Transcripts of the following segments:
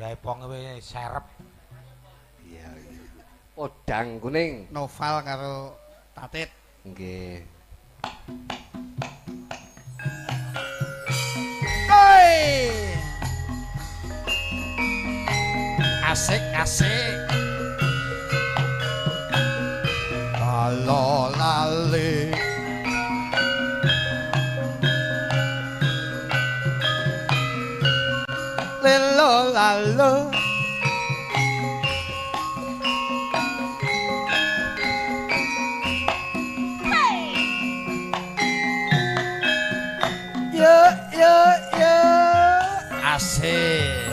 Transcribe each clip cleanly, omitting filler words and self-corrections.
Jaipong wis serep. Iya. Podang kuning. Noval karo Tatit. Nggih. Oi. Asik asik. Lalo lali. Lelo lalo. Yo yo yo. Asik.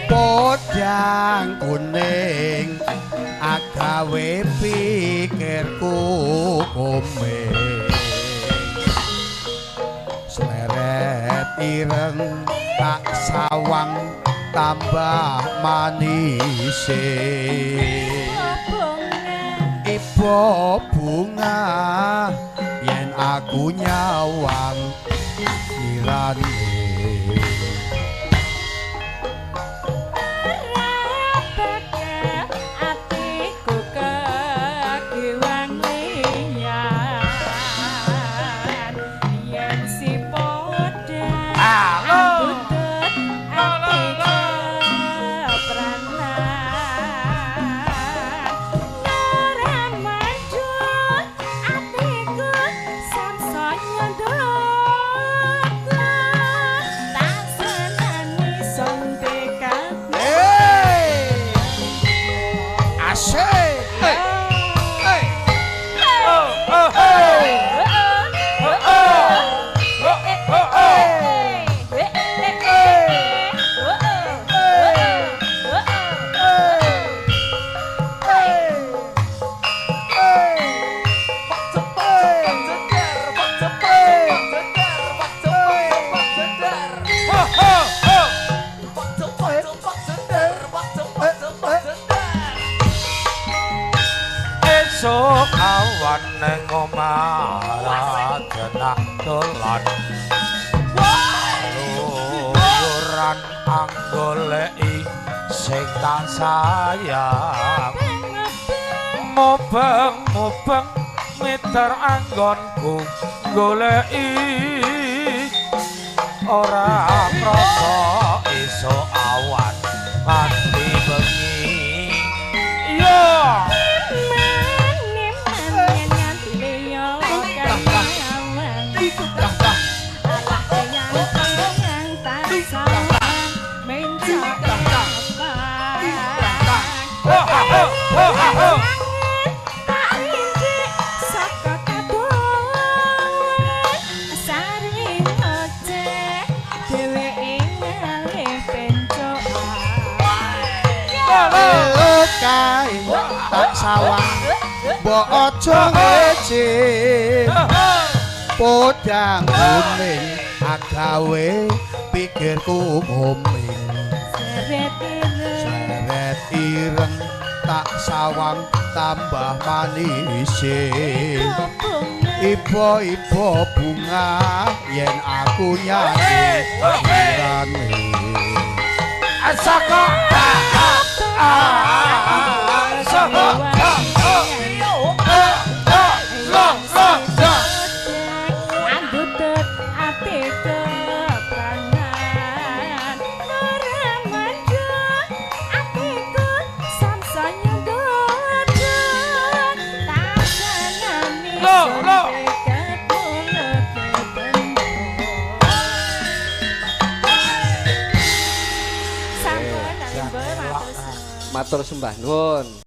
Podang kuning agawe pikirku komeng, sleret ireng tak sawang tambah manise. Ibu bunga yen aku nyawang kirane. Awan neng omah jenah dolan luluran anggoleki sing tak sayang, mubeng-mubeng miter anggonku goleki ora krasa iso awan nganti bengi. Yo tak sawang mbok aja ngece. Podang kuning agawe pikirku ngoming. Sleret ireng. Sleret ireng tak sawang tambah manise. Ibo-ibo bunga yen aku nyanyi rane. Saka saka andutut ati keprangan ora mandhuk atiku samsaya ndodok tak seneni Matur sembah nuwun.